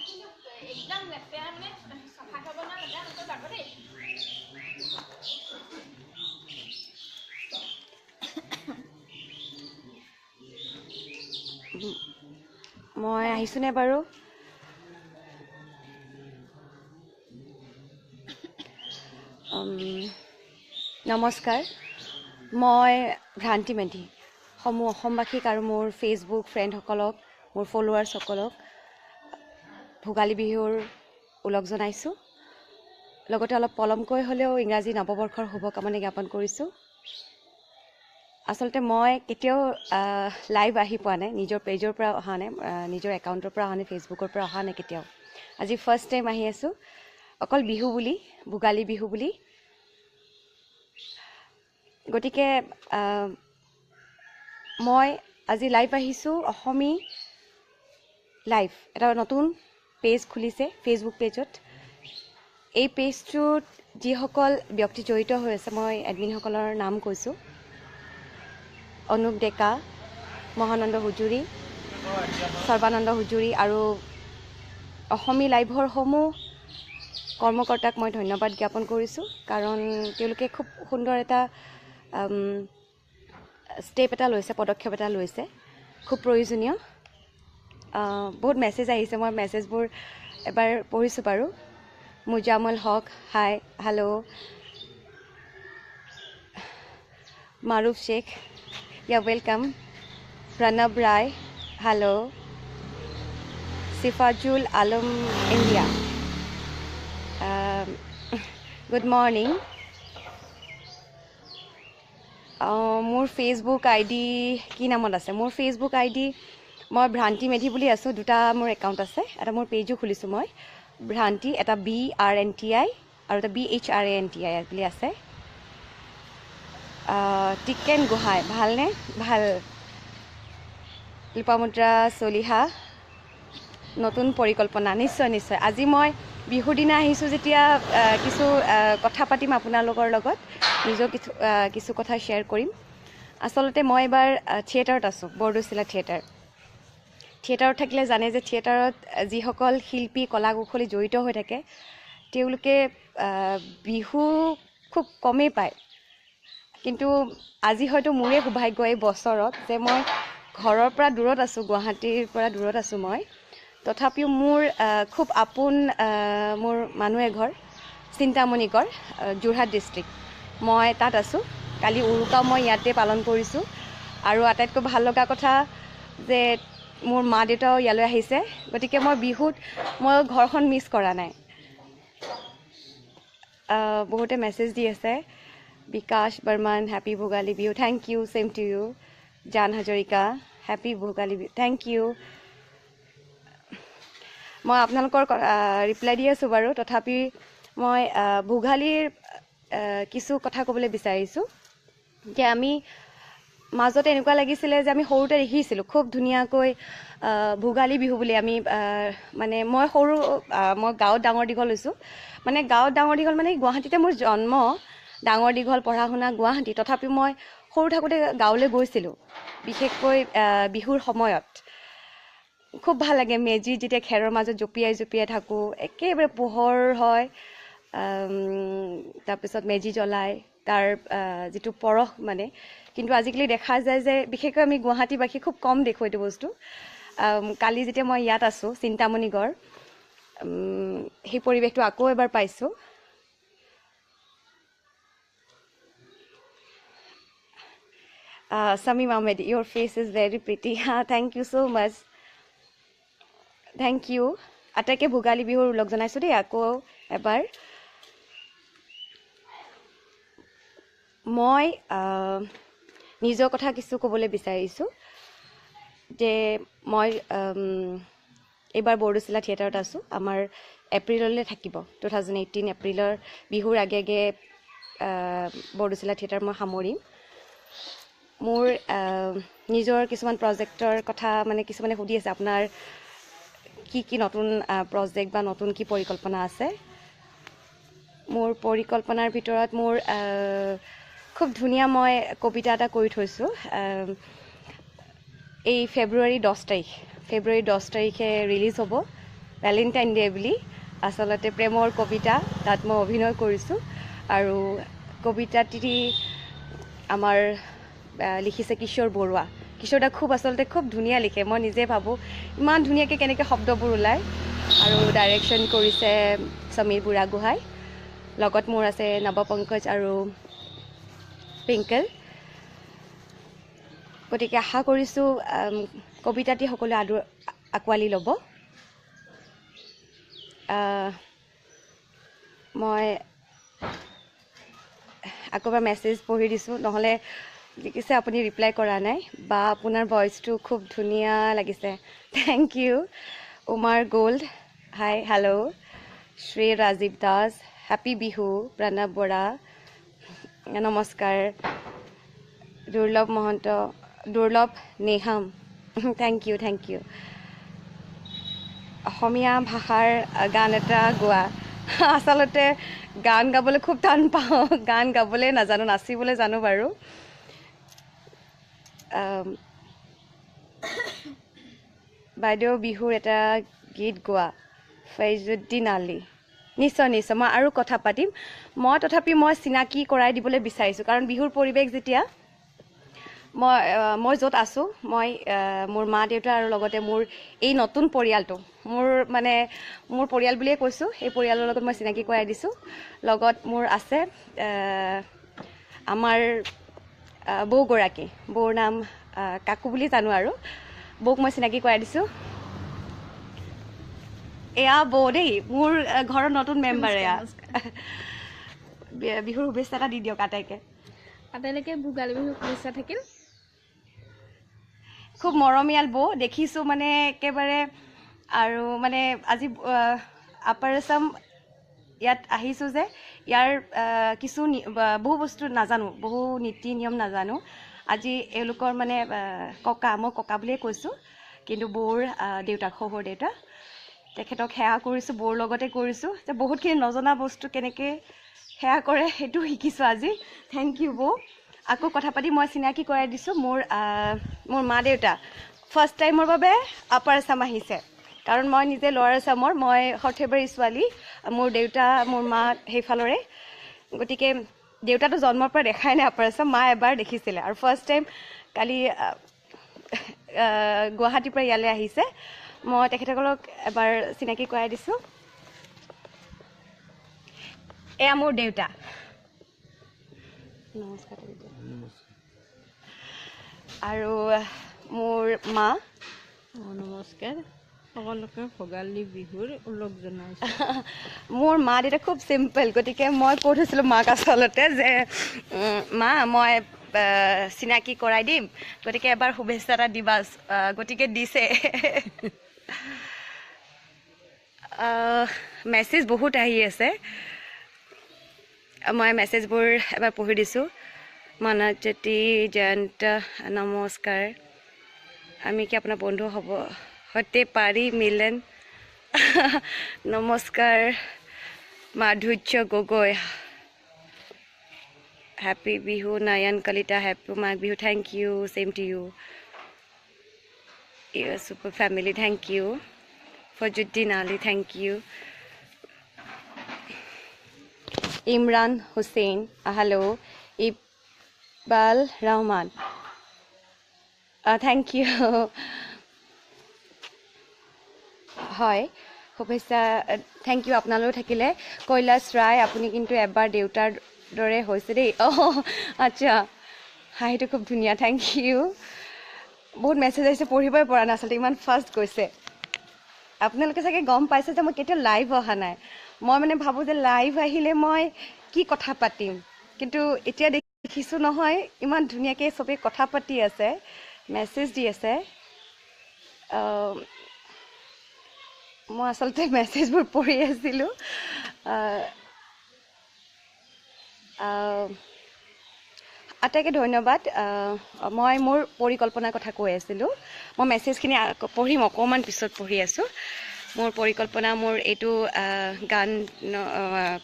কিন্তু একদম লেতেৰা, মানে চফা কৰিব নোৱাৰা লেতেৰা নকৰিবা আকৌ দেই। মই আহিছোঁনে বাৰু? নমস্কাৰ, মই ভ্ৰান্তি মেধি। সমূহ অসমবাসীক আৰু মোৰ ফেচবুক ফ্ৰেণ্ডসকলক, মোৰ ফলোৱাৰ্ছসকলক ভোগালী বিহুৰ ওলগ জনাইছোঁ। লগতে অলপ পলমকৈ হ'লেও ইংৰাজী নৱবৰ্ষৰ শুভকামনা জ্ঞাপন কৰিছোঁ। আচলতে মই কেতিয়াও লাইভ আহি পোৱা নাই, নিজৰ পেজৰ পৰা অহা নাই, নিজৰ একাউণ্টৰ পৰা অহা নাই, ফেচবুকৰ পৰা অহা নাই কেতিয়াও। আজি ফাৰ্ষ্ট টাইম আহি আছোঁ, অকল বিহু বুলি, ভোগালী বিহু বুলি। গতিকে মই আজি লাইভ আহিছোঁ অসমী লাইভ, এটা নতুন পেজ খুলিছে ফেচবুক পেজত। এই পেজটোত যিসকল ব্যক্তি জড়িত হৈ আছে, মই এডমিনসকলৰ নাম কৈছোঁ: অনুপ ডেকা, মহানন্দ হুজুৰি, সৰ্বানন্দ হুজুৰি আৰু অসমী লাইভৰ সমূহ কৰ্মকৰ্তাক মই ধন্যবাদ জ্ঞাপন কৰিছোঁ, কাৰণ তেওঁলোকে খুব সুন্দৰ এটা ষ্টেপ এটা লৈছে, পদক্ষেপ এটা লৈছে, খুব প্ৰয়োজনীয়। বহুত মেছেজ আহিছে, মই মেছেজবোৰ এবাৰ পঢ়িছোঁ বাৰু। মুজামুল হক, হাই, হেল্ল'। মাৰুফ শ্বেখ, ইয়া, welcome. Pranab Roy, hello. Sifajul Alam, India, good morning. মোৰ ফেচবুক আই ডি কি নামত আছে? মোৰ ফেচবুক আই ডি মই ভ্ৰান্তি মেধি বুলি আছোঁ। দুটা মোৰ একাউণ্ট আছে, এটা মোৰ পেজো খুলিছোঁ মই ভ্ৰান্তি, এটা BRNTI আৰু এটা BHRANTI বুলি আছে। টিকেন গোহাঁই, ভালনে? ভাল। লোপামুদ্ৰা চলিহা, নতুন পৰিকল্পনা, নিশ্চয় নিশ্চয়। আজি মই বিহুৰ দিনা আহিছোঁ যেতিয়া কিছু কথা পাতিম আপোনালোকৰ লগত, নিজৰ কিছু কিছু কথা শ্বেয়াৰ কৰিম। আচলতে মই এইবাৰ থিয়েটাৰত আছোঁ, বৰদৈচিলা থিয়েটাৰ। থিয়েটাৰত থাকিলে জানে যে থিয়েটাৰত যিসকল শিল্পী, কলা কুশলী জড়িত হৈ থাকে, তেওঁলোকে বিহু খুব কমেই পায়। কিন্তু আজি হয়তো মোৰে সৌভাগ্য এই বছৰত যে মই ঘৰৰ পৰা দূৰত আছোঁ, গুৱাহাটীৰ পৰা দূৰত আছোঁ মই, তথাপিও মোৰ খুব আপোন মোৰ মানুহ এঘৰ চিন্তামণিগড়, যোৰহাট ডিষ্ট্ৰিক্ট, মই তাত আছোঁ। কালি উৰুকাও মই ইয়াতে পালন কৰিছোঁ। আৰু আটাইতকৈ ভাল লগা কথা যে মোৰ মা দেউতাও ইয়ালৈ আহিছে, গতিকে মই বিহুত মই ঘৰখন মিছ কৰা নাই। বহুতে মেছেজ দি আছে। বিকাশ Barman, happy Bhogali Bihu, thank you, same to you. Jan Hazarika, happy Bhogali Bihu, thank you. মই আপোনালোকৰ ৰিপ্লাই দি আছোঁ বাৰু, তথাপি মই ভোগালীৰ কিছু কথা ক'বলৈ বিচাৰিছোঁ যে আমি মাজতে এনেকুৱা লাগিছিলে যে আমি সৰুতে দেখিছিলোঁ খুব ধুনীয়াকৈ ভোগালী বিহু বুলি আমি, মানে মই সৰু, মই গাঁৱত ডাঙৰ দীঘল হৈছোঁ, মানে গাঁৱত ডাঙৰ দীঘল মানে গুৱাহাটীতে মোৰ জন্ম, ডাঙৰ দীঘল, পঢ়া শুনা গুৱাহাটী। তথাপি মই সৰু থাকোঁতে গাঁৱলৈ গৈছিলোঁ, বিশেষকৈ বিহুৰ সময়ত খুব ভাল লাগে। মেজি যেতিয়া খেৰৰ মাজত জঁপিয়াই জঁপিয়াই থাকোঁ, একেবাৰে পোহৰ হয়, তাৰপিছত মেজি জ্বলাই তাৰ যিটো পৰশ মানে। কিন্তু আজিকালি দেখা যায় যে বিশেষকৈ আমি গুৱাহাটীবাসী খুব কম দেখোঁ এইটো বস্তু। কালি যেতিয়া মই ইয়াত আছোঁ চিন্তামণিগড়, সেই পৰিৱেশটো আকৌ এবাৰ পাইছোঁ। Samim Ahmed, your face is very pretty. Thank you so much, thank you. আটাইকে ভোগালী বিহুৰ ওলগ জনাইছোঁ দেই আকৌ এবাৰ। মই নিজৰ কথা কিছু ক'বলৈ বিচাৰিছোঁ যে মই এইবাৰ বৰদৈচিলা থিয়েটাৰত আছোঁ। আমাৰ এপ্ৰিললৈ থাকিব, 2018 এপ্ৰিলৰ বিহুৰ আগে আগে বৰদৈচিলা থিয়েটাৰ মই সামৰিম। মোৰ নিজৰ কিছুমান প্ৰজেক্টৰ কথা মানে কিছুমানে সুধি আছে, আপোনাৰ কি কি নতুন প্ৰজেক্ট বা নতুন কি পৰিকল্পনা আছে। মোৰ পৰিকল্পনাৰ ভিতৰত মোৰ খুব ধুনীয়া মই কবিতা এটা কৰি থৈছোঁ। এই ফেব্ৰুৱাৰী 10 তাৰিখ, ফেব্ৰুৱাৰী 10 তাৰিখে ৰিলিজ হ'ব। ভেলেণ্টাইন ডে' বুলি। আচলতে প্ৰেমৰ কবিতা, তাত মই অভিনয় কৰিছোঁ আৰু কবিতাটি আমাৰ লিখিছে কিশোৰ বৰুৱা। কিশোৰ দা খুব আচলতে খুব ধুনীয়া লিখে, মই নিজে ভাবোঁ ইমান ধুনীয়াকৈ কেনেকৈ শব্দবোৰ ওলায়। আৰু ডাইৰেকশ্যন কৰিছে সমীৰ বুঢ়াগোহাঁই, লগত মোৰ আছে নৱ পংকজ আৰু পিংকল। গতিকে আশা কৰিছোঁ কবিতাটি সকলোৱে আঁকোৱালি ল'ব। মই আকৌ এবাৰ মেছেজ পঢ়ি দিছোঁ, নহ'লে লিখিছে আপুনি ৰিপ্লাই কৰা নাই বা আপোনাৰ ভইচটো খুব ধুনীয়া লাগিছে, thank you. Umar gold, hi hello. Shri Rajiv Das, happy Bihu. Pranab Bora, নমস্কাৰ। Durlabh Mahanta, Durlabh Neham, thank you thank you. অসমীয়া ভাষাৰ গান এটা গোৱা। আচলতে গান গাবলৈ খুব টান পাওঁ, গান গাবলৈ নাজানো, নাচিবলৈ জানো বাৰু। বাইদেউ বিহুৰ এটা গীত গোৱা, ফৈজুদ্দিন আলী। নিশ্চয় নিশ্চয়, মই আৰু কথা পাতিম। মই তথাপি মই চিনাকি কৰাই দিবলৈ বিচাৰিছোঁ, কাৰণ বিহুৰ পৰিৱেশ যেতিয়া মই মই য'ত আছোঁ, মই মোৰ মা দেউতা আৰু লগতে মোৰ এই নতুন পৰিয়ালটো, মোৰ মানে মোৰ পৰিয়াল বুলিয়ে কৈছোঁ, এই পৰিয়ালৰ লগত মই চিনাকি কৰাই দিছোঁ। লগত মোৰ আছে আমাৰ বৌগৰাকী, বৌৰ নাম কাকু বুলি জানো আৰু বৌক মই চিনাকি কৰাই দিছোঁ। এয়া বৌ দেই, মোৰ ঘৰৰ নতুন মেম্বাৰ। এয়া বিহুৰ শুভেচ্ছা এটা দি দিয়ক আটাইকে। আটাইলৈকে ভোগালী বিহুৰ শুভেচ্ছা থাকিল। খুব মৰমীয়াল বৌ দেখিছোঁ মানে একেবাৰে। আৰু মানে আজি আপাৰ আছাম ইয়াত আহিছোঁ যে ইয়াৰ কিছু বহু বস্তু নাজানো, বহু নীতি নিয়ম নাজানো। আজি এওঁলোকৰ মানে ককা, মই ককা বুলিয়ে কৈছোঁ, কিন্তু বৌৰ দেউতাক, শহুৰ দেউতা, তেখেতক সেৱা কৰিছোঁ, বৌৰ লগতে কৰিছোঁ। যে বহুতখিনি নজনা বস্তু কেনেকৈ সেৱা কৰে সেইটো শিকিছোঁ আজি। Thank U বৌ। আকৌ কথা পাতি মই চিনাকি কৰাই দিছোঁ। মোৰ মোৰ মা দেউতা ফাৰ্ষ্ট টাইমৰ বাবে আপাৰ আছাম আহিছে, কাৰণ মই নিজে লৱাৰ আছামৰ, মই সৰ্থেবাৰী ছোৱালী, মোৰ দেউতা মোৰ মা সেইফালৰে। গতিকে দেউতাটো জন্মৰ পৰা দেখাই নাই আপাৰ আছাম, মা এবাৰ দেখিছিলে আৰু ফাৰ্ষ্ট টাইম কালি গুৱাহাটীৰ পৰা ইয়ালৈ আহিছে। মই তেখেতসকলক এবাৰ চিনাকি কৰাই দিছোঁ। এয়া মোৰ দেউতা, নমস্কাৰ। আৰু মোৰ মা, নমস্কাৰ সকলোকে, ভোগালী বিহুৰ ওলগ জনাইছোঁ। মোৰ মা দেউতা খুব চিম্পল, গতিকে মই কৈ থৈছিলোঁ মাক আচলতে যে মা মই চিনাকি কৰাই দিম, গতিকে এবাৰ শুভেচ্ছা এটা দিবা, গতিকে দিছে। মেছেজ বহুত আহি আছে, মই মেছেজবোৰ এবাৰ পঢ়ি দিছোঁ। মানৱজ্যোতি জয়ন্ত, নমস্কাৰ। আমি কি আপোনাৰ বন্ধু হ'ব সৈতে পাৰি? মিলন, নমস্কাৰ। Madhurya Gogoi, happy Bihu. Nayan Kalita, happy Magh Bihu, thank you, same to you. Super family, thank you. Fajuddin Ali, thank you. Imran Hussain, hello. Iqbal Rahman, thank you. হয়, শুভেচ্ছা, thank U আপোনালৈও থাকিলে। কৈলাশ ৰায়, আপুনি কিন্তু এবাৰ দেউতাৰ দৰে হৈছে দেই। অঁ আচ্ছা, হাঁহিটো খুব ধুনীয়া, thank U. বহুত মেছেজ আহিছে, পঢ়িবই পৰা নাই আচলতে, ইমান ফাষ্ট গৈছে। আপোনালোকে চাগে গম পাইছে যে মই কেতিয়াও লাইভ অহা নাই। মই মানে ভাবোঁ যে লাইভ আহিলে মই কি কথা পাতিম, কিন্তু এতিয়া দেখিছোঁ নহয় ইমান ধুনীয়াকৈ চবেই কথা পাতি আছে, মেছেজ দি আছে। মই আচলতে মেছেজবোৰ পঢ়ি আছিলোঁ। আটাইকে ধন্যবাদ। মই মোৰ পৰিকল্পনাৰ কথা কৈ আছিলোঁ, মই মেছেজখিনি পঢ়িম অকণমান পিছত, পঢ়ি আছোঁ। মোৰ পৰিকল্পনা, মোৰ এইটো গান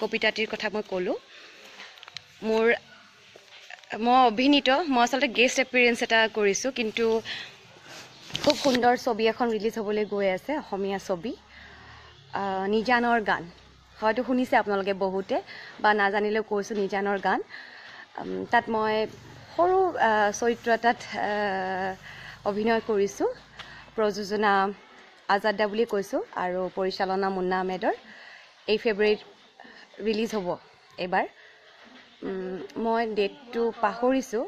কবিতাটিৰ কথা মই ক'লোঁ। মোৰ মই অভিনীত, মই আচলতে গেষ্ট এপিয়াৰেঞ্চ এটা কৰিছোঁ, কিন্তু খুব সুন্দৰ ছবি এখন ৰিলিজ হ'বলৈ গৈ আছে, অসমীয়া ছবি। নিজানৰ গান হয়তো শুনিছে আপোনালোকে বহুতে, বা নাজানিলেও কৈছোঁ, নিজানৰ গান। তাত মই সৰু চৰিত্ৰ এটাত অভিনয় কৰিছোঁ। প্ৰযোজনা আজাদ দা বুলি কৈছোঁ আৰু পৰিচালনা মুন্না আহমেদৰ। এই ফেব্ৰুৱাৰীত ৰিলিজ হ'ব এইবাৰ। মই ডেটটো পাহৰিছোঁ,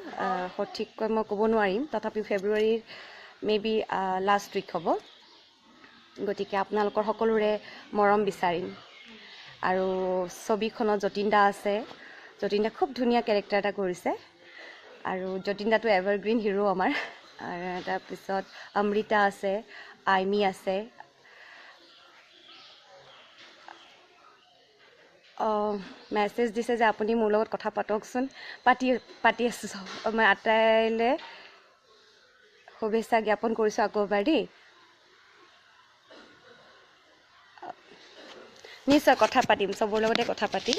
সঠিককৈ মই ক'ব নোৱাৰিম, তথাপিও ফেব্ৰুৱাৰীৰ মে বি লাষ্ট উইক হ'ব। গতিকে আপোনালোকৰ সকলোৰে মৰম বিচাৰিম। আৰু ছবিখনত যতীন দা আছে, যতীন দা খুব ধুনীয়া কেৰেক্টাৰ এটা কৰিছে আৰু যতীন দাটো এভাৰগ্ৰীণ হিৰ' আমাৰ। তাৰপিছত অমৃতা আছে, আইমি আছে। মেছেজ দিছে যে আপুনি মোৰ লগত কথা পাতকচোন, পাতি পাতি আছোঁ। মই আটাইলৈ শুভেচ্ছা জ্ঞাপন কৰিছোঁ আকৌ এবাৰ দেই। নিশ্চয় কথা পাতিম, চবৰ লগতে কথা পাতিম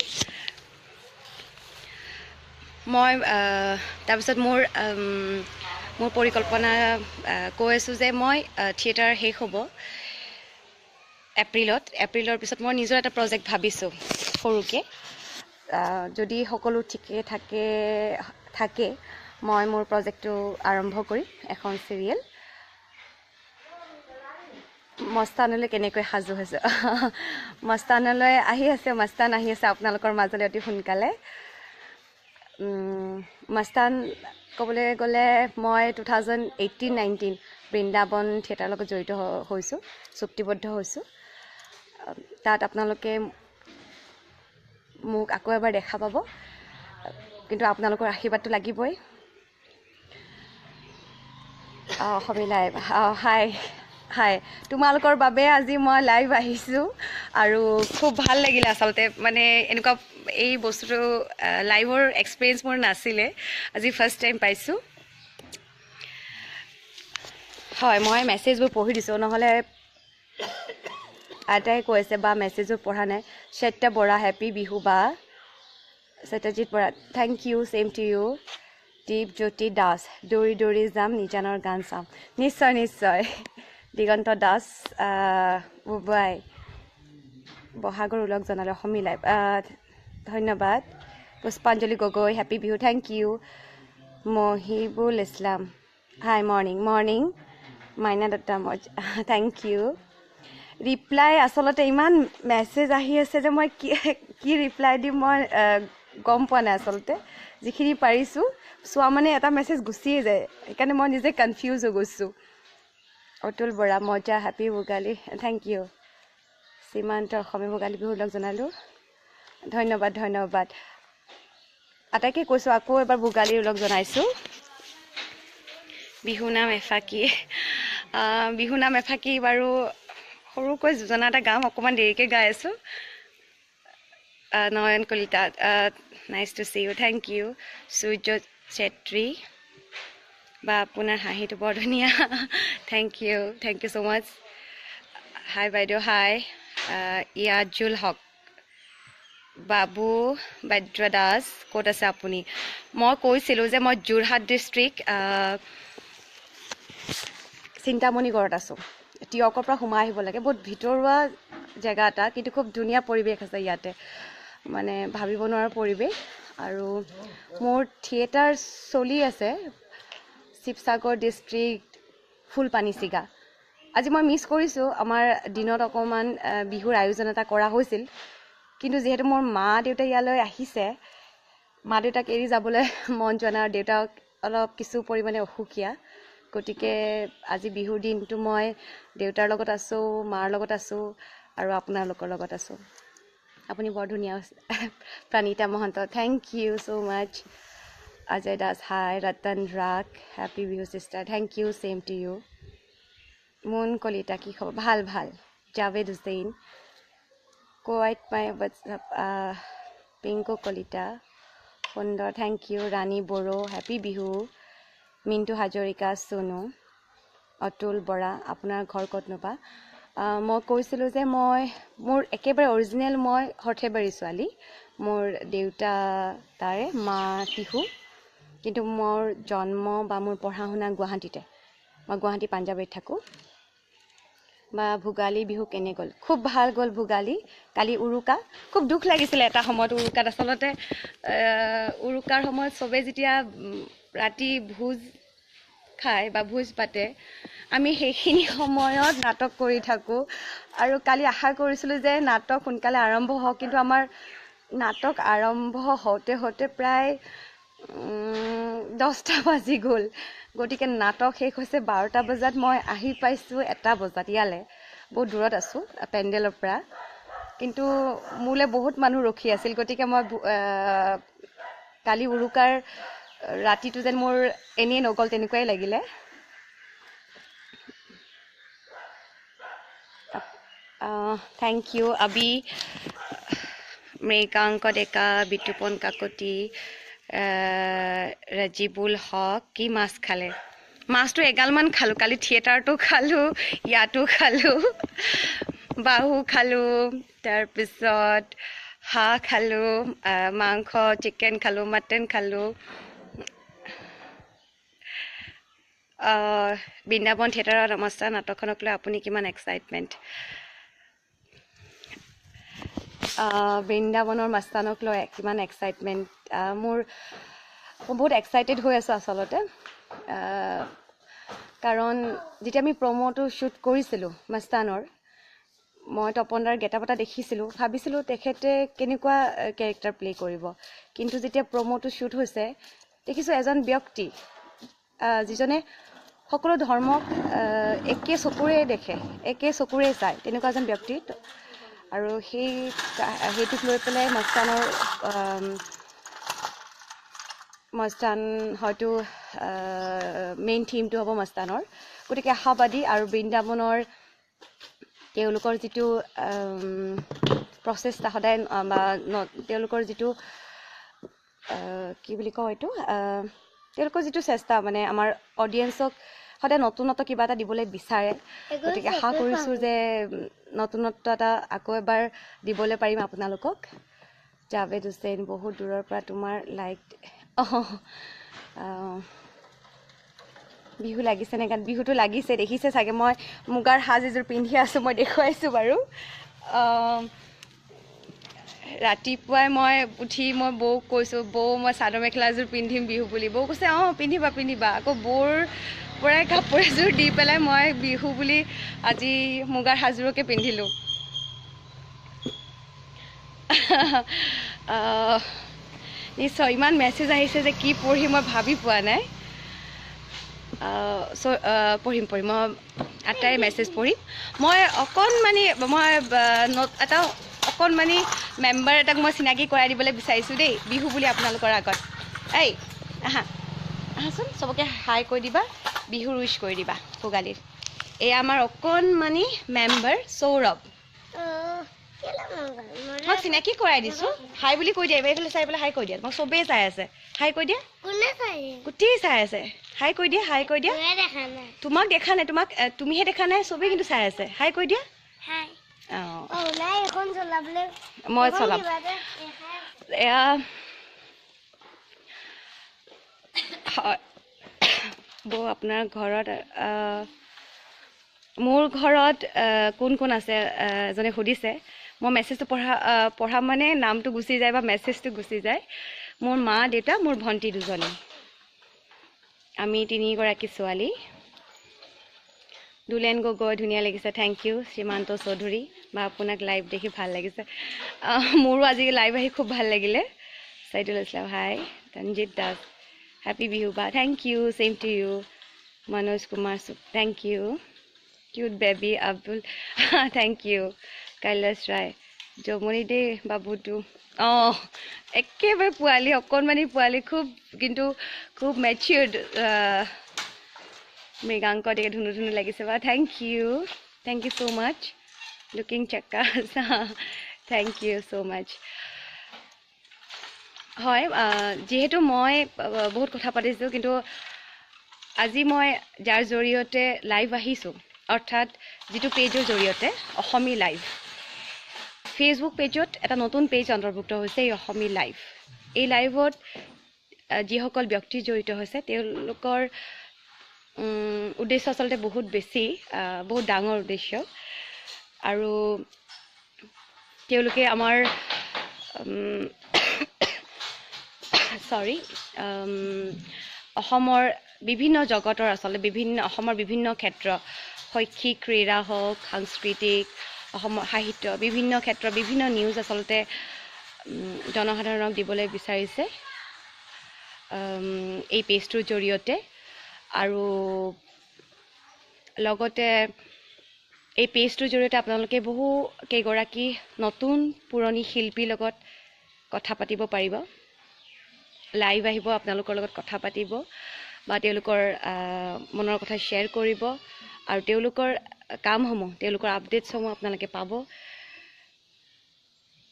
মই। তাৰপিছত মোৰ মোৰ পৰিকল্পনা কৈ আছোঁ যে মই থিয়েটাৰ শেষ হ'ব এপ্ৰিলত। এপ্ৰিলৰ পিছত মই নিজৰ এটা প্ৰজেক্ট ভাবিছোঁ সৰুকৈ। যদি সকলো ঠিকে থাকে থাকে মই মোৰ প্ৰজেক্টটো আৰম্ভ কৰিম, এখন চিৰিয়েল। মস্তানলৈ কেনেকৈ সাজু হৈছোঁ? মস্তানলৈ আহি আছে, মস্তান আহি আছে আপোনালোকৰ মাজলৈ অতি সোনকালে। মস্তান ক'বলৈ গ'লে মই 2018-19 বৃন্দাবন থিয়েটাৰৰ লগত জড়িত হৈছোঁ, চুক্তিবদ্ধ হৈছোঁ। তাত আপোনালোকে মোক আকৌ এবাৰ দেখা পাব, কিন্তু আপোনালোকৰ আশীৰ্বাদটো লাগিবই। অসমী লাইভ, হাই হাই, তোমালোকৰ বাবে আজি মই লাইভ আহিছোঁ আৰু খুব ভাল লাগিলে আচলতে। মানে এনেকুৱা এই বস্তুটো লাইভৰ এক্সপিৰিয়েঞ্চ মোৰ নাছিলে, আজি ফাৰ্ষ্ট টাইম পাইছোঁ। হয়, মই মেছেজবোৰ পঢ়ি দিছোঁ, নহ'লে আইতাই কৈ আছে বা মেছেজবোৰ পঢ়া নাই। শ্বেতা বৰা, হেপী বিহু বা। Satyajit Bora, thank you, same to you. Dipjyoti Das, দৌৰি দৌৰি যাম নিজানৰ গান চাম। নিশ্চয় নিশ্চয়। দিগন্ত দাস বুবাই, বহাগৰ ওলগ জনালে অসমী লাইভ, ধন্যবাদ। Pushpanjali Gogoi, happy Bihu, thank you. Mohibul Islam, hi, morning morning. Maina Dutta, Moj, thank U. Reply আচলতে ইমান মেছেজ আহি আছে যে মই কি কি ৰিপ্লাই দিম মই গম পোৱা নাই আচলতে। যিখিনি পাৰিছোঁ চোৱা, মানে এটা মেছেজ গুচিয়ে যায়, সেইকাৰণে মই নিজে কনফিউজ হৈ গৈছোঁ। অতুল বৰা, মজা, হেপী ভোগালী, thank U. সীমান্ত, অসমীয়া ভোগালী বিহু লগ জনালোঁ, ধন্যবাদ ধন্যবাদ। আটাইকে কৈছোঁ আকৌ এবাৰ ভোগালীৰ লগ জনাইছোঁ। বিহু নাম এফাকি, বিহু নাম এফাকি বাৰু সৰুকৈ যোজনা এটা গাম, অকণমান দেৰিকৈ গাই আছোঁ। Nayan Kalita, nice to see you, thank you. Surya Chetri বা আপোনাৰ হাঁহিটো বৰ ধুনীয়া, thank you, thank you so' much. Hi বাইদেউ, হাই। ইয়াজুল হক, বাবু বাদ্য দাস, ক'ত আছে আপুনি? মই কৈছিলোঁ যে মই যোৰহাট ডিষ্ট্ৰিক্ট চিন্তামণিগড়ত আছোঁ। তিয়কৰ পৰা সোমাই আহিব লাগে, বহুত ভিতৰুৱা জেগা এটা, কিন্তু খুব ধুনীয়া পৰিৱেশ আছে ইয়াতে, মানে ভাবিব নোৱাৰা পৰিৱেশ। আৰু মোৰ থিয়েটাৰ চলি আছে শিৱসাগৰ ডিষ্ট্ৰিক্ট ফুলপানীছিগা। আজি মই মিছ কৰিছোঁ, আমাৰ দিনত অকণমান বিহুৰ আয়োজন এটা কৰা হৈছিল, কিন্তু যিহেতু মোৰ মা দেউতা ইয়ালৈ আহিছে, মা দেউতাক এৰি যাবলৈ মন যোৱা নাই আৰু দেউতাক অলপ কিছু পৰিমাণে অসুখীয়া, গতিকে আজি বিহুৰ দিনটো মই দেউতাৰ লগত আছোঁ, মাৰ লগত আছোঁ আৰু আপোনালোকৰ লগত আছোঁ। আপুনি বৰ ধুনীয়া। Pranita Mahanta, thank you so' much. Ajay Das, hi. Ratan Rak, happy Bihu sister, thank you, same to you. Moon Kalita, কি খবৰ? ভাল ভাল। Javed Hussain, quite my WhatsApp. Pinku Kalita, সুন্দৰ, thank you. Rani Boro, happy Bihu. Mintu Hazarika, Sonu. Atul Bora, আপোনাৰ ঘৰ ক'তনো বা? মই কৈছিলোঁ যে মই মোৰ একেবাৰে অৰিজিনেল মই সৰ্থেবাৰী ছোৱালী, মোৰ দেউতা তাৰে, মা টিহু, কিন্তু মোৰ জন্ম বা মোৰ পঢ়া শুনা গুৱাহাটীতে। মই গুৱাহাটী পাঞ্জাৱীত থাকোঁ। বা ভোগালী বিহু কেনে গ'ল? খুব ভাল গ'ল ভোগালী। কালি উৰুকা খুব দুখ লাগিছিলে এটা সময়ত। উৰুকাত আচলতে উৰুকাৰ সময়ত চবেই যেতিয়া ৰাতি ভোজ খায় বা ভোজ পাতে, আমি সেইখিনি সময়ত নাটক কৰি থাকোঁ। আৰু কালি আশা কৰিছিলোঁ যে নাটক সোনকালে আৰম্ভ হওক, কিন্তু আমাৰ নাটক আৰম্ভ হওঁতে হওঁতে প্ৰায় 10টা বাজি গ'ল। গতিকে নাটক শেষ হৈছে 12টা বজাত, মই আহি পাইছোঁ 1টা বজাত ইয়ালৈ। বহুত দূৰত আছোঁ পেণ্ডেলৰ পৰা, কিন্তু মোলৈ বহুত মানুহ ৰখি আছিল। গতিকে মই কালি উৰুকাৰ ৰাতিটো যেন মোৰ এনেই নগ'ল তেনেকুৱাই লাগিলে। Thank U Abi, Mriganka Deka, Bitupan Kakati, Rajibul Haque. কি মাছ খালে? মাছটো এগালমান খালোঁ কালি, থিয়েটাৰটো খালোঁ, ইয়াতো খালোঁ, বাহু খালোঁ, তাৰপিছত হাঁহ খালোঁ, মাংস চিকেন খালোঁ, মাটন খালোঁ। বৃন্দাবন থিয়েটাৰৰ নমস্কাৰ নাটকখনক লৈ আপুনি কিমান এক্সাইটমেণ্ট? বৃন্দাবনৰ মাস্তানক লৈ কিমান এক্সাইটমেণ্ট? মোৰ বহুত এক্সাইটেড হৈ আছোঁ আচলতে, কাৰণ যেতিয়া আমি প্ৰম'টো শ্বুট কৰিছিলোঁ মাস্তানৰ, মই তপনদাৰ গেটআপ এটা দেখিছিলোঁ, ভাবিছিলোঁ তেখেতে কেনেকুৱা কেৰেক্টাৰ প্লে' কৰিব। কিন্তু যেতিয়া প্ৰম'টো শ্বুট হৈছে, দেখিছোঁ এজন ব্যক্তি যিজনে সকলো ধৰ্মক একে চকুৰে দেখে, একে চকুৰে চায়, তেনেকুৱা এজন ব্যক্তি। আৰু সেইটোক লৈ পেলাই মস্তানৰ মস্তান হয়তো মেইন থিমটো হ'ব মস্তানৰ। গতিকে আশাবাদী। আৰু বৃন্দাবনৰ তেওঁলোকৰ যিটো প্ৰচেষ্টা সদায় বা তেওঁলোকৰ যিটো কি বুলি কওঁ এইটো, তেওঁলোকৰ যিটো চেষ্টা, মানে আমাৰ অডিয়েঞ্চক সদায় নতুনত্ব কিবা এটা দিবলৈ বিচাৰে। গতিকে আশা কৰিছোঁ যে নতুনত্ব এটা আকৌ এবাৰ দিবলৈ পাৰিম আপোনালোকক। জাভেদ হুছেইন, বহুত দূৰৰ পৰা তোমাৰ লাইক। অঁ, বিহু লাগিছে নে গাত? বিহুটো লাগিছে, দেখিছে চাগে মই মুগাৰ সাজ এযোৰ পিন্ধি আছোঁ, মই দেখুৱাইছোঁ বাৰু। ৰাতিপুৱাই মই উঠি মই বৌক কৈছোঁ, বৌ মই চাদৰ মেখেলা এযোৰ পিন্ধিম বিহু বুলি। বৌ কৈছে অঁ পিন্ধিবা পিন্ধিবা। আকৌ বৌৰ পৰাই কাপোৰ এযোৰ দি পেলাই মই বিহু বুলি আজি মুগাৰ সাজযোৰকে পিন্ধিলোঁ। নিশ্চয় ইমান মেছেজ আহিছে যে কি পঢ়ি মই ভাবি পোৱা নাই। চ' পঢ়িম পঢ়িম মই আটাইৰে মেছেজ পঢ়িম। মই অকণমানি মই এটা অকণমানি মেম্বাৰ এটাক মই চিনাকি কৰাই দিবলৈ বিচাৰিছোঁ দেই বিহু বুলি আপোনালোকৰ আগত। এই আহা আহাচোন, চবকে হাই কৈ দিবা, বিহুৰ উইচ কৰি দিবা ভোগালীৰ। এয়া আমাৰ অকণমানি মেম্বাৰ সৌৰভ, মই চিনাকি কৰাই দিছোঁ। হাই বুলি কৈ দিয়া, এইফালে চাই পেলাই হাই কৈ দিয়া। মই চবেই চাই আছে, হাই কৈ দিয়া, গোটেই চাই আছে। হাই কৈ দিয়া, হাই কৈ দিয়া। তোমাক দেখা নাই, তোমাক তুমিহে দেখা নাই, চবেই কিন্তু চাই আছে। হাই কৈ দিয়া। অঁ, মই চলাম। এয়া হয় বৌ, আপোনাৰ ঘৰত মোৰ ঘৰত কোন কোন আছে এজনে সুধিছে। মই মেছেজটো পঢ়া পঢ়া মানে নামটো গুচি যায় বা মেছেজটো গুচি যায়। মোৰ মা দেউতা, মোৰ ভণ্টি দুজনী, আমি তিনিগৰাকী ছোৱালী। দুলেন গগৈ, ধুনীয়া লাগিছে, thank U. সীমান্ত চৌধুৰী বা আপোনাক লাইভ দেখি ভাল লাগিছে। মোৰো আজি লাইভ আহি খুব ভাল লাগিলে। চাইদুল ইছলাম হাই, ৰঞ্জিত দাস হেপী বিহু বা, thank you, same to you. Manoj Kumar thank you. Cute baby Abdul thank you. Kailash Roy, জমনি দেই বাবুটো। অঁ, একেবাৰে পোৱালি, অকণমানি পোৱালি, খুব কিন্তু খুব মেচিয়ৰ্ড। মৃগাংক দেখে ধুনু ধুনু লাগিছে বা, thank you, thank you so much. Looking চাক্কাছ, thank you so মাছ। হয়, যিহেতু মই বহুত কথা পাতিছোঁ, কিন্তু আজি মই যাৰ জৰিয়তে লাইভ আহিছোঁ, অৰ্থাৎ যিটো পেজৰ জৰিয়তে অসমী লাইভ ফেচবুক পেজত এটা নতুন পেজ অন্তৰ্ভুক্ত হৈছে, এই অসমী লাইভ। এই লাইভত যিসকল ব্যক্তি জড়িত হৈছে, তেওঁলোকৰ উদ্দেশ্য আচলতে বহুত বেছি, বহুত ডাঙৰ উদ্দেশ্য। আৰু তেওঁলোকে আমাৰ চৰি অসমৰ বিভিন্ন জগতৰ, আচলতে বিভিন্ন অসমৰ বিভিন্ন ক্ষেত্ৰ, শৈক্ষিক, ক্ৰীড়া হওক, সাংস্কৃতিক, অসমৰ সাহিত্য, বিভিন্ন ক্ষেত্ৰৰ বিভিন্ন নিউজ আচলতে জনসাধাৰণক দিবলৈ বিচাৰিছে এই পেজটোৰ জৰিয়তে। আৰু লগতে এই পেজটোৰ জৰিয়তে আপোনালোকে বহু কেইগৰাকী নতুন পুৰণি শিল্পীৰ লগত কথা পাতিব পাৰিব, লাইভ আহিব, আপোনালোকৰ লগত কথা পাতিব বা তেওঁলোকৰ মনৰ কথা শ্বেয়াৰ কৰিব আৰু তেওঁলোকৰ কামসমূহ, তেওঁলোকৰ আপডেটছসমূহ আপোনালোকে পাব।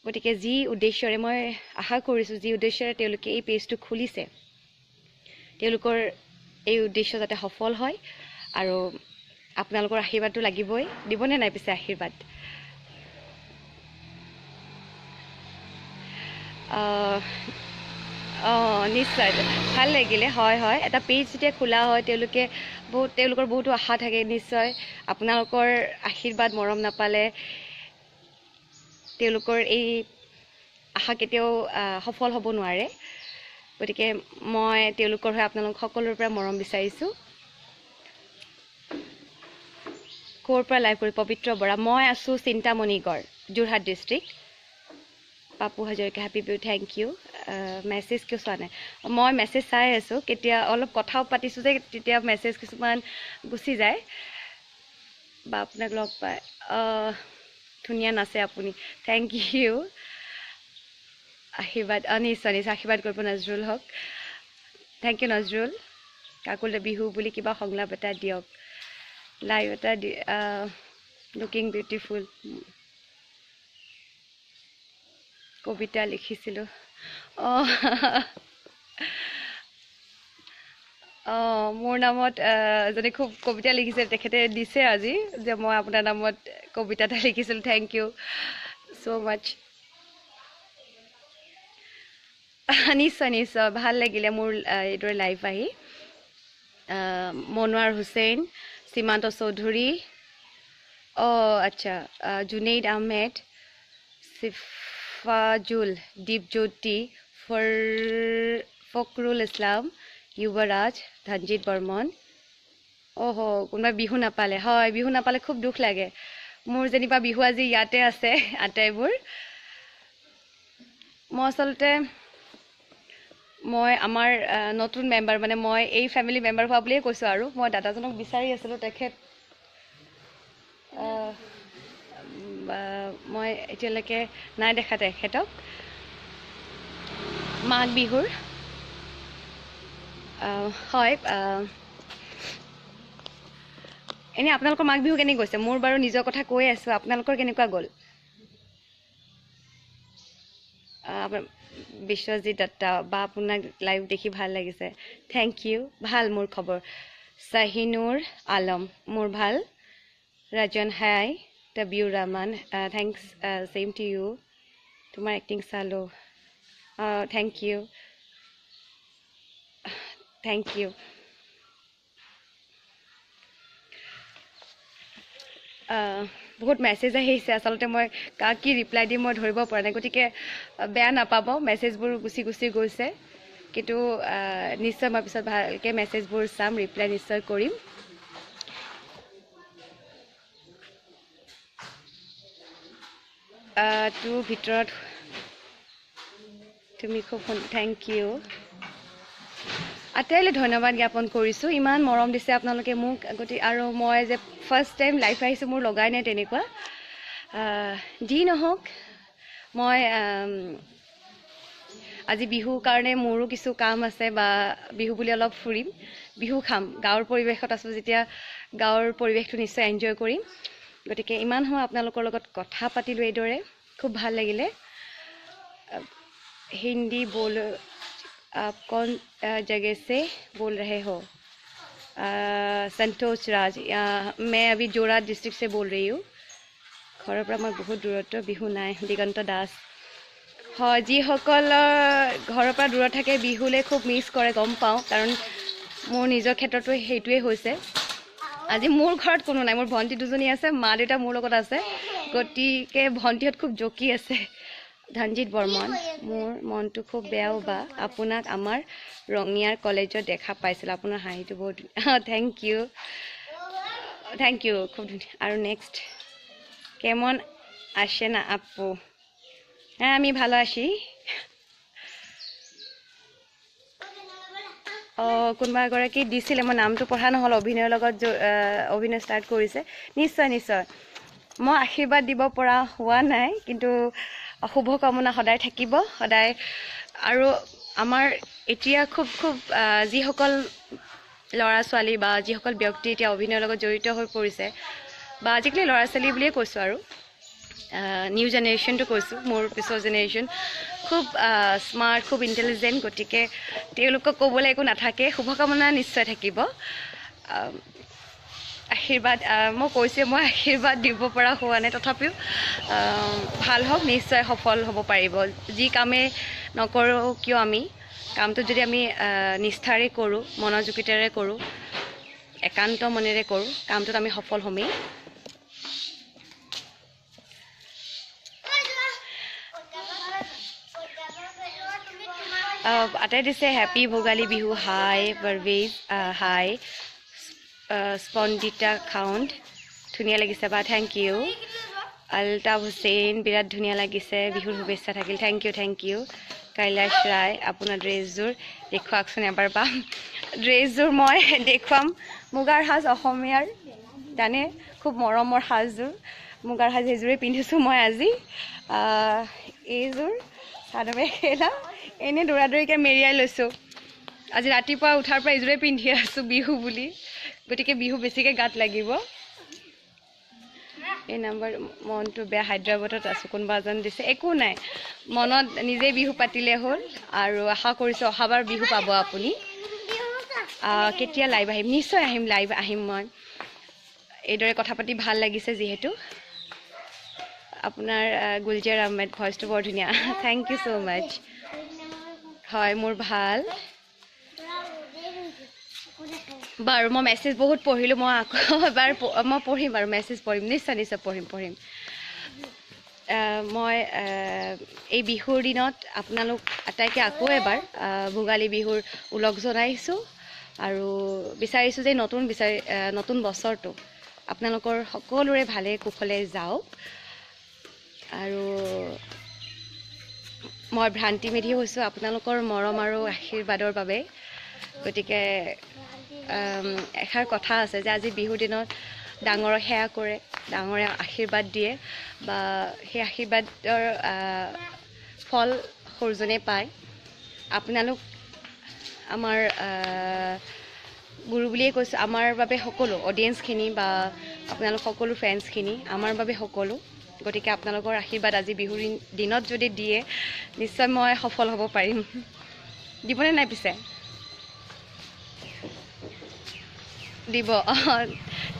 গতিকে যি উদ্দেশ্যৰে, মই আশা কৰিছোঁ, যি উদ্দেশ্যৰে তেওঁলোকে এই পেজটো খুলিছে, তেওঁলোকৰ এই উদ্দেশ্য যাতে সফল হয়। আৰু আপোনালোকৰ আশীৰ্বাদটো লাগিবই। দিবনে নাই পিছে আশীৰ্বাদ? অঁ, নিশ্চয় ভাল লাগিলে। হয় হয়, এটা পেজ যেতিয়া খোলা হয়, তেওঁলোকে বহুত, তেওঁলোকৰ বহুতো আশা থাকে। নিশ্চয় আপোনালোকৰ আশীৰ্বাদ মৰম নাপালে তেওঁলোকৰ এই আশা কেতিয়াও সফল হ'ব নোৱাৰে। গতিকে মই তেওঁলোকৰ হৈ আপোনালোক সকলোৰে পৰা মৰম বিচাৰিছোঁ। ক'ৰ পৰা লাইভ কৰি? পবিত্ৰ বৰা। মই আছোঁ Chintamanigarh, Jorhat district. Papu Hazarika, happy Bihu. Thank you. Message কিয় চোৱা নাই? মই মেছেজ চাই আছোঁ, কেতিয়া অলপ কথাও পাতিছোঁ যে তেতিয়া মেছেজ কিছুমান গুচি যায়। বা আপোনাক লগ পাই ধুনীয়া নাচে আপুনি। Thank you. আশীৰ্বাদ, অঁ নিশ্চয় নিশ্চয় আশীৰ্বাদ কৰিব নজৰুল হওক। Thank you Nazrul. কাকুলে বিহু বুলি কিবা সংলাপ এটা দিয়ক, লাইভ এটা দি। Looking beautiful. কবিতা লিখিছিলোঁ। অঁ অঁ, মোৰ নামত এজনে খুব কবিতা লিখিছে, তেখেতে দিছে আজি যে মই আপোনাৰ নামত কবিতা এটা লিখিছিলোঁ। Thank you so মাছ। নিশ্চয় নিশ্চয় ভাল লাগিলে মোৰ এইদৰে লাইভ আহি। মনোৱাৰ হুছেইন, সীমান্ত চৌধুৰী, অঁ আচ্ছা, জুনেইদ আহমেদ, চিফাজুল, দীপজ্যোতি, ফৰ ফকৰুল ইছলাম, যুৱৰাজ, ধনজিত বৰ্মন। অহ, কোনোবাই বিহু নাপালে। হয়, বিহু নাপালে খুব দুখ লাগে। মোৰ যেনিবা বিহু আজি ইয়াতে আছে আটাইবোৰ। মই আচলতে মই আমাৰ নতুন মেম্বাৰ, মানে মই এই ফেমিলি মেম্বাৰ হোৱা বুলিয়ে কৈছোঁ। আৰু মই দাদাজনক বিচাৰি আছিলোঁ, তেখেত মই এতিয়ালৈকে নাই দেখা তেখেতক। মাঘ বিহুৰ হয়, এনেই আপোনালোকৰ মাঘ বিহু কেনেকৈ গৈছে? মোৰ বাৰু নিজৰ কথা কৈ আছোঁ, আপোনালোকৰ কেনেকুৱা গ'ল? বিশ্বজিৎ দত্ত বা আপোনাক লাইভ দেখি ভাল লাগিছে। Thank you. ভাল মোৰ খবৰ। শ্বাহিনুৰ আলম, মোৰ ভাল। Rajan hi. Tabiur Rahman, thanks, same to you. তোমাৰ এক্টিং চালোঁ। Thank you, thank you. বহুত মেছেজ আহিছে, আচলতে মই কাক কি ৰিপ্লাই দিম মই ধৰিব পৰা নাই, গতিকে বেয়া নাপাব, মেছেজবোৰ গুচি গুচি গৈছে। কিন্তু নিশ্চয় মই পিছত ভালকৈ মেছেজবোৰ চাম, ৰিপ্লাই নিশ্চয় কৰিম। তোৰ ভিতৰত তুমি খুব, thank U. আটাইলৈ ধন্যবাদ জ্ঞাপন কৰিছোঁ, ইমান মৰম দিছে আপোনালোকে মোক। গতিকে আৰু মই যে ফাৰ্ষ্ট টাইম লাইভ আহিছোঁ, মোৰ লগাই নাই তেনেকুৱা। যি নহওক, মই আজি বিহুৰ কাৰণে মোৰো কিছু কাম আছে, বা বিহু বুলি অলপ ফুৰিম, বিহু খাম, গাঁৱৰ পৰিৱেশত আছোঁ যেতিয়া গাঁৱৰ পৰিৱেশটো নিশ্চয় এনজয় কৰিম। গতিকে ইমান সময় আপোনালোকৰ লগত কথা পাতিলোঁ এইদৰে, খুব ভাল লাগিলে। হিন্দী बोल, आप कौन जगह से बोल रहे हो? संतोष राज, मैं अभी जोरहाट डिस्ट्रिक्ट से बोल रही हूँ। ঘৰৰ পৰা মই বহুত দূৰত্ব, বিহু নাই। দিগন্ত দাস, হয়, যিসকলৰ ঘৰৰ পৰা দূৰত থাকে বিহুলৈ খুব মিছ কৰে, গম পাওঁ, কাৰণ মোৰ নিজৰ ক্ষেত্ৰতো সেইটোৱে হৈছে। আজি মোৰ ঘৰত কোনো নাই, মোৰ ভণ্টি দুজনী আছে, মা দেউতা মোৰ লগত আছে, গতিকে ভণ্টিহঁত খুব জকি আছে। ধনজিত বৰ্মন, মোৰ মনটো খুব বেয়াও বা, আপোনাক আমাৰ ৰঙিয়াৰ কলেজত দেখা পাইছিলোঁ, আপোনাৰ হাঁহিটো বহুত ধুনীয়া। Thank U, thank U, খুব ধুনীয়া। আৰু নেক্সট, কেমন আসে না আপু? হ্যাঁ আমি ভালো আছি। অঁ, কোনোবা এগৰাকী দিছিলে, মই নামটো পঢ়া নহ'ল, অভিনয়ৰ লগত অভিনয় ষ্টাৰ্ট কৰিছে। নিশ্চয় নিশ্চয়, মই আশীৰ্বাদ দিব পৰা হোৱা নাই, কিন্তু শুভকামনা সদায় থাকিব সদায়। আৰু আমাৰ এতিয়া খুব খুব যিসকল ল'ৰা ছোৱালী বা যিসকল ব্যক্তি এতিয়া অভিনয়ৰ লগত জড়িত হৈ পৰিছে, বা আজিকালি ল'ৰা ছোৱালী বুলিয়ে কৈছোঁ আৰু নিউ জেনেৰেশ্যনটো কৈছোঁ, মোৰ পিছৰ জেনেৰেশ্যন খুব স্মাৰ্ট, খুব ইণ্টেলিজেণ্ট, গতিকে তেওঁলোকক ক'বলৈ একো নাথাকে। শুভকামনা নিশ্চয় থাকিব, আশীৰ্বাদ মই কৈছোঁৱে, মই আশীৰ্বাদ দিব পৰা হোৱা নাই, তথাপিও ভাল হওক, নিশ্চয় সফল হ'ব পাৰিব। যি কামেই নকৰোঁ কিয়, আমি কামটো যদি আমি নিষ্ঠাৰে কৰোঁ, মনোযোগিতাৰে কৰোঁ, একান্ত মনেৰে কৰোঁ, কামটোত আমি সফল হ'মেই। আটাই দিছে happy Bhogali Bihu. Hi Parvez, hi Spandita Khaund, ধুনীয়া লাগিছে বা, thank U. Altaf Hussain, বিৰাট ধুনীয়া লাগিছে, বিহুৰ শুভেচ্ছা থাকিল, thank you, thank you. Kailash Roy, আপোনাৰ ড্ৰেছযোৰ দেখুৱাওকচোন এবাৰ বা। ড্ৰেছযোৰ মই দেখুৱাম, মুগাৰ সাজ অসমীয়াৰ জানে, খুব মৰমৰ সাজযোৰ, মুগাৰ সাজ এইযোৰেই পিন্ধিছোঁ মই আজি। এইযোৰ চাদৰ মেখেলা এনেই দৌৰা দৌৰিকৈ মেৰিয়াই লৈছোঁ, আজি ৰাতিপুৱা উঠাৰ পৰা এইযোৰেই পিন্ধি আছোঁ বিহু বুলি, গতিকে বিহু বেছিকৈ গাত লাগিব। এই নাম্বাৰ, মনটো বেয়া, হায়দৰাবাদত আছোঁ, কোনোবা এজন দিছে। একো নাই, মনত নিজেই বিহু পাতিলে হ'ল। আৰু আশা কৰিছোঁ অহাবাৰ বিহু পাব আপুনি। কেতিয়া লাইভ আহিম? নিশ্চয় আহিম, লাইভ আহিম মই। এইদৰে কথা পাতি ভাল লাগিছে যিহেতু। আপোনাৰ গুলজাৰ আহমেদ, ভইচটো বৰ ধুনীয়া, thank you so মাছ। হয় মোৰ ভাল। বাৰু মই মেছেজ বহুত পঢ়িলোঁ, মই আকৌ এবাৰ মই পঢ়িম বাৰু, মেছেজ পঢ়িম, নিশ্চয় নিশ্চয় পঢ়িম পঢ়িম। মই এই বিহুৰ দিনত আপোনালোক আটাইকে আকৌ এবাৰ ভোগালী বিহুৰ ওলগ জনাইছোঁ আৰু বিচাৰিছোঁ যে নতুন বছৰটো আপোনালোকৰ সকলোৰে ভালে কুশলে যাওক। আৰু মই ভ্ৰান্তি মেধি হৈছোঁ আপোনালোকৰ মৰম আৰু আশীৰ্বাদৰ বাবে। গতিকে এষাৰ কথা আছে যে আজি বিহুৰ দিনত ডাঙৰক সেৱা কৰে, ডাঙৰে আশীৰ্বাদ দিয়ে, বা সেই আশীৰ্বাদৰ ফল সৰুজনে পায়। আপোনালোক আমাৰ গুৰু বুলিয়ে কৈছোঁ, আমাৰ বাবে সকলো অডিয়েঞ্চখিনি বা আপোনালোক সকলো ফ্ৰেণ্ডছখিনি আমাৰ বাবে সকলো। গতিকে আপোনালোকৰ আশীৰ্বাদ আজি বিহুৰ দিনত যদি দিয়ে, নিশ্চয় মই সফল হ'ব পাৰিম। দিবনে নাই পিছে? দিব,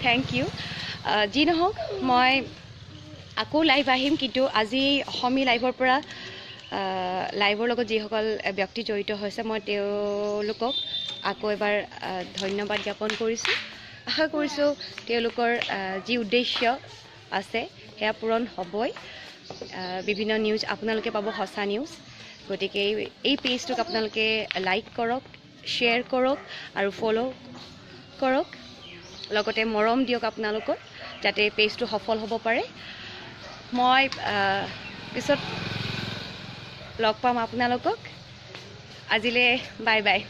thank U. যি নহওক, মই আকৌ লাইভ আহিম, কিন্তু আজি অসমী লাইভৰ পৰা লাইভৰ লগত যিসকল ব্যক্তি জড়িত হৈছে, মই তেওঁলোকক আকৌ এবাৰ ধন্যবাদ জ্ঞাপন কৰিছোঁ। আশা কৰিছোঁ তেওঁলোকৰ যি উদ্দেশ্য আছে সেয়া পূৰণ হ'বই। বিভিন্ন নিউজ আপোনালোকে পাব, সঁচা নিউজ। গতিকে এই পেজটোক আপোনালোকে লাইক কৰক, শ্বেয়াৰ কৰক আৰু ফ'ল' কৰক, লগতে মৰম দিয়ক আপোনালোকৰ, যাতে পেজটো সফল হ'ব পাৰে। মই পিছত লগ পাম আপোনালোকক। আজিলৈ বাই বাই।